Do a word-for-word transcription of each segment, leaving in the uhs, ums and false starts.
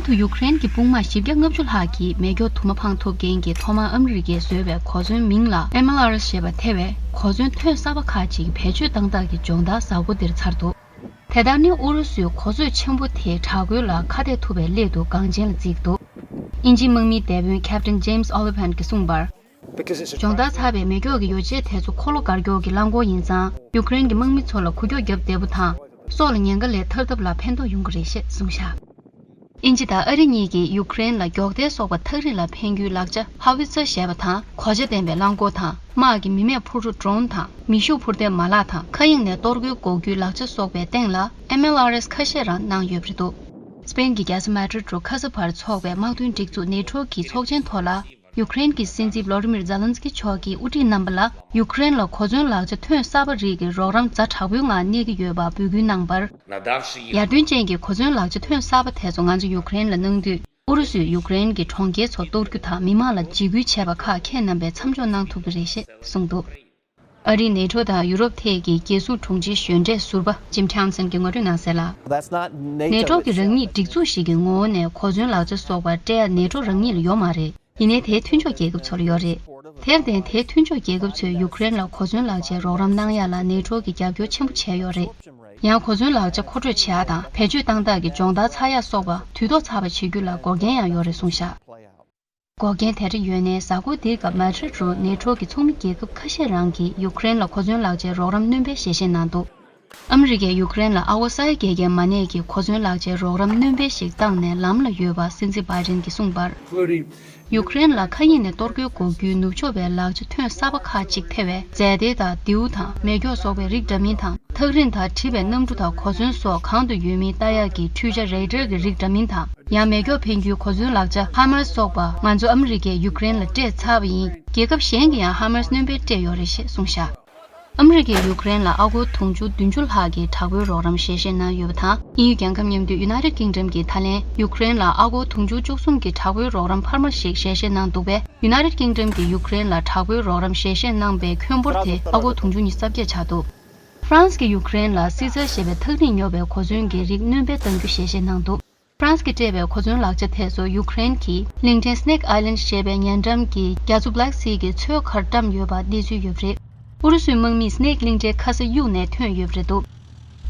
དུ་ཡུཀ་རེན་གྱི་དཔུང་དམག་བཞི་བརྒྱ་ལྔ་བཅུ་ལྷག་གིས་མེ་སྒྱོགས་དུ་མ་འཕངས་ཐུབ་མཁན་གྱི་ཐོག་མར་ཨ་མི་རི་ཀས་བཟོས་པའི་གོ་མཚོན་མིང་ལ་ཨེམ་ཨེལ་ཨར་ཨེས་ཞེས་པ་ཐེ་བའི་གོ་མཚོན་ཐོན་གསར་པ་ཁག་ཅིག་བེད་སྤྱོད་བཏང་སྟངས་ཀྱི་སྦྱོང་བརྡར་གཟའ་འཁོར་འདིར་ཚར་འདུག་དེ་ལྟར་ནི་ཨུ་རུ་སུའི་གོ་མཛོད་ཆེན་པོ་དེ་དྲག་རྒོལ་ལ་ཁ་གཏད་ཐུབ་པའི་སླད་དུ་འགངས་ཆེན་ལ་བརྩིས་འདུག་དབྱིན་ཇིའི་དམག་མིའི་སྡེ་དཔོན་Captain James Oliphant གྱིས་གསུངས་པར། སྦྱོང་བརྡར་ཚར་བའི་མེ་སྒྱོགས་ཀྱི་ཡོ་བྱད་དེ་ཚོ་འཁོར་ལོ་བཀར་སྐྱོར་གྱི་རླངས་འཁོར་ཡིན་ཙང་ཡུཀ་རེན་གྱི་དམག་མི་ཚོ་ལ་འགུལ་སྐྱོད་བརྒྱབ་བདེ་པོ་དང་། སྲོག་ལ་ཉེན་ཁ་ལས་ཐར་ཐབས་ལ་ཕན་ཐོགས་ཡོང་གི་རེད་ཅེས་གསུངས་བཞག་དབྱིན་ཇི་དང་ཨ་རི་གཉིས་ཀྱིས་ཡུཀ་རེན་ལ་སྒྱོགས་མདེལ་སོགས་པ་ཐག་རིང་ལ་འཕེན་རྒྱུའི་ལག་ཆ་ཧ་ཝི་ཙར་ཞེས་པ་དང་གོ་ཆ་ལྡན་པའི་རླངས་འཁོར་དང་། དམག་གི་མི་མེད་འཕུར་གྲུ་ཌོ་རོན་དང་མེ་ཤུགས་འཕུར་མདེལ་མ་ལག་དང་མཁའ་དབྱིངས་ནས་གཏོར་རྒོལ་འགོག་རྒྱུའི་ལག་ཆ་སོགས་པའི་སྟེང་ལ་ཨེམ་ཨེལ་ཨར་ཨེས་ཁ་ཤས་རང་གནང་ཡོད་པ་རེད་འདུག་སྤེན་གྱི་རྒྱལ་ས་མ་ཌྲིད་རུ་ཁ་ས་བར་འཚོགས་པའི་དམག་དོན་སྒྲིག་འཛུགས་ནེ་ཊོ་གི་ཚོགས་ཆེན་ཐོག་ལ། ཡུཀ་རེན་གྱི་སྲིད་འཛིན་བྷ་ལོ་ཌི་མིར་ཛེ་ལན་སི་ཀི་མཆོག་གིས་དབུ་ཁྲིད་རྣམ་པ་ལ་ཡུཀ་རེན་ལ་གོ་མཚོན་ལག་ཆ་ཐོན་གསར་པ་རིགས་ཀྱི་རོགས་རམ་ཛ་དྲག་པོའི་ངང་གནས་ཀྱི་ཡོད་པ་འབོད་སྐུལ་གནང་བར། ཡར་ཐོན་ཅན་གྱི་གོ་མཚོན་ལག་ཆ་ཐོན་གསར་པ་དེ་ཚོ་ང་ཚོ་ཡུཀ་རེན་ལ་གནང་དུས། ཨུ་རུ་སུས་ཡུཀ་རེན་གྱི་གྲོང་ཁྱེར་ཚོ་གཏོར་རྒྱུ་དང་མི་མང་ལ་འཇིགས་སྐུལ་བྱས་པ་ཁག་ཁྱེད་རྣམ་པས་མཚམས་འཇོག་གནང་ཐུབ་ཀྱི་རེད་ཞེས་གསུངས་འདུག་ཨ་རིའི་ནེ་ཊོ་དང་ཡུ་རོབ་ཐད་ཀྱི་རྒྱལ་སྲུང་དྲུང་ཆེ་གཞོན་གྲས་ཟུར་པ་Jim Townsend གྱིས་ངོ་སྤྲོད་གནང་གསལ་ལ། ནེ་ཊོ་གི་རང་ཉིད་སྒྲིག་འཛུགས་ཤིག་གི་ངོ་བོ་ནས་གོ་མཚོན་ལག་ཆ་སོགས་པ་སྤྲད་ཡ་ནེ་ཊོ་རང་ཉིད་ལ་ཡོད་མ་རེད། ཡིན་ནའི་དེའི་མཐུན་ཕྱོགས་རྒྱལ་ཁབ་ཚོ་ལ་ཡོད་རེད། དེར་བརྟེན་དེའི་མཐུན་ཕྱོགས་རྒྱལ་ཁབ་ཚོས་ཡུཀ་རེན་ལ་གོ་མཚོན་ལག་ཆའི་རོགས་རམ་གནང་ཡ་ལ་ནེ་ཊོ་གིས་རྒྱབ་སྐྱོར་ཆེན་པོ་བྱས་ཡོད་རེད། ཡང་གོ་མཚོན་ལག་ཆ་མཁོ་སྤྲོད་བྱེད་ཡ་དང་བེད་སྤྱོད་གཏང་སྟངས་ཀྱི་སྦྱོང་བརྡར་ཚར་ཡ་སོགས་པ་དུས་ཐོག་ཚར་བ་བྱེད་རྒྱུ་ལ་འགོག་རྐྱེན་ཡང་ཡོད་རེད་གསུངས་བཞག་འགོག་རྐྱེན་དེ་འདྲ་ཡོད་ནའི་གཟའ་འཁོར་འདིའི་སྐབས་མ་ཌྲིད་རུ་ནེ་ཊོ་གི་ཚོགས་མི་རྒྱལ་ཁབ་ཁ་ཤས་རང་གིས་ཡུཀ་རེན་ལ་གོ་མཚོན་ལག་ཆའི་རོགས་རམ་སྣོན་སྤེལ་ཞལ་བཞེས་གནང་འདུག་ཨ་མི་རི་ཀས་ཡུཀ་རེན་ལ་ཨ་ཝ་སའི་དགེ་རྒན་མ་ནས་ཀྱི་གོ་མཚོན་ལག་ཆའི་རོགས་རམ་སྣོན་སྤེལ་ཞིག་བཏང་ནས་ལམ་ལ་ཡོད་པ་སྲིད་འཛིན་བྷའི་ཌེན་གྱིས་གསུངས་པར། ཡུཀ་རེན་ལ་མཁའ་དབྱིངས་ནས་གཏོར་རྒོལ་འགོག་རྒྱུའི་ནུབ་ཕྱོགས་པའི་ལག་ཆ་ཐོན་གསར་པ་ཁག་ཅིག་ཐེ་བའི་རྫས་དེ་དང་མདེའུ་དང་མེ་སྒྱོགས་སོགས་པའི་རིགས་འདྲ་མིན་དང་ཐག་རིང་དང་བྲིས་པའི་གནམ་གྲུ་དང་གོ་མཚོན་སོགས་གང་དུ་ཡོད་མིན་ལྟ་ཡག་གི་འཕྲུལ་ཆ་རེ་ཌར་གྱི་རིགས་འདྲ་མིན་དང་ཡང་མེ་སྒྱོགས་འཕེན་རྒྱུའི་གོ་མཚོན་ལག་ཆ་ཧ་མར་སོགས་པ་ང་ཚོ་ཨ་མི་རི་ཀས་ཡུཀ་རེན་ལ་སྤྲད་ཚར་བ་ཡིན། རྒྱལ་ཁབ་གཞན་གྱིས་ཡང་ཧ་མར་སྣོན་སྤེལ་སྤྲད་ཡོད་རེད་ཞེས་གསུངས་བཞག་ཨ་མི་རི་ཀས་ཡུཀ་རེན་ལ་ཨ་སྒོར་དུང་ཕྱུར་བདུན་ཅུ་ལྷག་གི་དྲག་པོའི་རོགས་རམ་ཞལ་བཞེས་གནང་ཡོད་པ་དང་། དབྱིན་ཡུལ་རྒྱལ་ཁབ་མཉམ་འདུས་United Kingdom གྱིས་ད་ལན་ཡུཀ་རེན་ལ་ཨ་སྒོར་དུང་ཕྱུར་བཅུ་གསུམ་གྱི་དྲག་པོའི་རོགས་རམ་འཕར་མ་ཞིག་ཞལ་བཞེས་གནང་འདུག་པས། United Kingdom གྱིས་ཡུཀ་རེན་ལ་དྲག་པོའི་རོགས་རམ་ཞལ་བཞེས་གནང་པའི་ཁྱོན་འབོར་དེ་ཨ་སྒོར་དུང་ཕྱུར་ཉི་ཤུ་རྩ་བརྒྱད་ཆགས་འདུག་ཧྥ་རན་སི་གིས་ཡུཀ་རེན་ལ་སི་ཛར་ཞེས་པའི་ཐག་རིང་ཉོ་བའི་གོ་མཚོན་གྱི་རིགས་སྣོན་སྤེལ་གཏང་རྒྱུ་ཞལ་བཞེས་གནང་འདུག་ཧྥ་རན་སི་གིས་སྤྲད་པའི་གོ་མཚོན་ལག་ཆ་དེ་ཚོ་ཡུཀ་རེན་གྱི་གླིང་ཕྲན་Snake Island ཞེས་པའི་ཉེ་འགྲམ་གྱི་རྒྱ་མཚོ་Black Sea གི་མཚོའི་ཁར་བཀྲམ་ཡོད་པ་གནས་ཚུལ་ཡོད་པ་རེད། ཨུ་རུ་སུའི་དམག་མིས་སྣེག་གླིང་ཕྲན་ཁ་ས་གཡུག་ནས་ཐོན་ཡོད་པ་རེད་འདུག་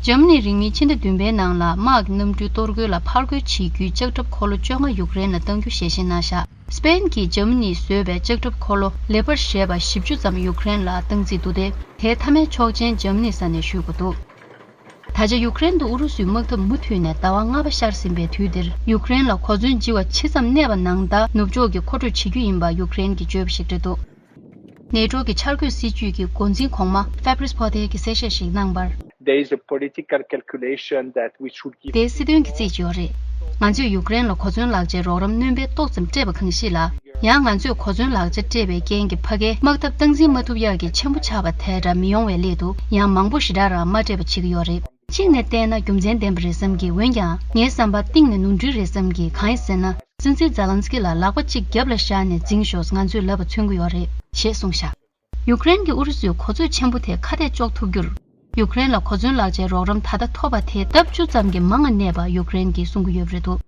འཇར་མ་ནིས་རིང་མིན་ཕྱི་ཟླ་བདུན་པའི་ནང་ལ་དམག་གི་གནམ་གྲུའི་གཏོར་རྒོལ་ལ་ཕར་རྒོལ་བྱེད་རྒྱུའི་ལྕགས་ཁྲབ་འཁོར་ལོ་བཅོ་ལྔ་ཡུཀ་རེན་ལ་གཏང་རྒྱུ་ཞལ་བཞེས་གནང་བཞག་སྤེན་གྱིས་འཇར་མ་ནིས་བཟོས་པའི་ལྕགས་ཁྲབ་འཁོར་ལོ་ལེ་པར་ཞེས་པ་བཞི་བཅུ་ཙམ་ཡུཀ་རེན་ལ་གཏང་རྩིས་འདུག་སྟེ། དེའི་མཐའ་མའི་ཆོག་མཆན་འཇར་མ་ནི་ས་ནས་ཞུ་དགོས་འདུག་ད་ཆ་ཡུཀ་རེན་དུ་ཨུ་རུ་སུའི་དམག་འཐབ་མུ་མཐུད་ནས་ཟླ་བ་ལྔ་པ་ཤར་ཟིན་པའི་དུས་འདིར། ཡུཀ་རེན་ལ་གོ་མཚོན་ལྗི་བ་ཇི་ཙམ་གནས་པ་ནང་ལྟར་ནུབ་ཕྱོགས་ཀྱིས་མཁོ་སྤྲོད་བྱེད་རྒྱུ་ཡིན་པ་ཡུཀ་རེན་གྱིས་བརྗོད་པ་ཞིག་རེད་འདུག་ནེ་ཊོ་གི་འཆར་འགོད་སྲིད་ཇུས་ཀྱི་འགོ་འཛིན་གོང་མ་Fabrice Potter གྱིས་གསལ་བཤད་ཞིག་གནང་བར། There is a political calculation that we should give དེ་སྲིད་དོན་གྱི་རྩིས་ཀྱི་ཡོད་རེད། ང་ཚོས་ཡུཀ་རེན་ལ་གོ་མཚོན་ལག་ཆའི་རོགས་རམ་སྣོན་སྤེལ་ཏོག་ཙམ་སྤྲད་པ་གང་ཞིག་ལ། ཡང་ང་ཚོས་གོ་མཚོན་ལག་ཆ་སྤྲད་པའི་རྐྱེན་གྱིས་ཕ་གིའི་དམག་འཐབ་སྟངས་འཛིན་མ་ཐུབ་ཡག་གི་ཆེན་པོ་ཆགས་པ་དེ་འདྲ་མི་ཡོང་བའི་སླད་དུ་ཡང་མང་པོ་ཞེ་དྲག་རང་མ་སྤྲད་པ་བྱེད་ཀྱི་ཡོད་རེད། གཅིག་ནས་བལྟས་ན་རྒྱུ་མཚན་ལྡན་པ་རེད་བསམ་གྱི། འོན་ཀྱང་ངའི་བསམ་པར་གཏིང་ནས་ནོར་འཁྲུལ་རེད་བསམ་གྱི། གང་ཡིན་ཟེར་ན། སྲིད་འཛིན་ཛེ་ལན་སི་ཀི་ལ་ལག་པ་གཅིག་རྒྱབ་ལ་བཞག་ནས་འཛིང་ཤོག་ང་ཚོས་ལབ་པ་མཚོན་གྱི་ཡོད་རེད་ཞེས་གསུངས་བཞག་ཡུཀ་རེན་གྱིས་ཨུ་རུ་སུའི་གོ་མཛོད་ཆེན་པོ་དེ་ཁ་གཏད་གཅོག་ཐུབ་རྒྱུར། ཡུཀ་རེན་ལ་གོ་མཚོན་ལག་ཆའི་རོགས་རམ་ད་ལྟ་ཐོབ་པ་དེ་ལྡབ་བཅུ་ཙམ་གྱིས་མང་ང་གནས་པ་ཡུཀ་རེན་གྱིས་གསུང་གི་ཡོད་པ་རེད་འདུག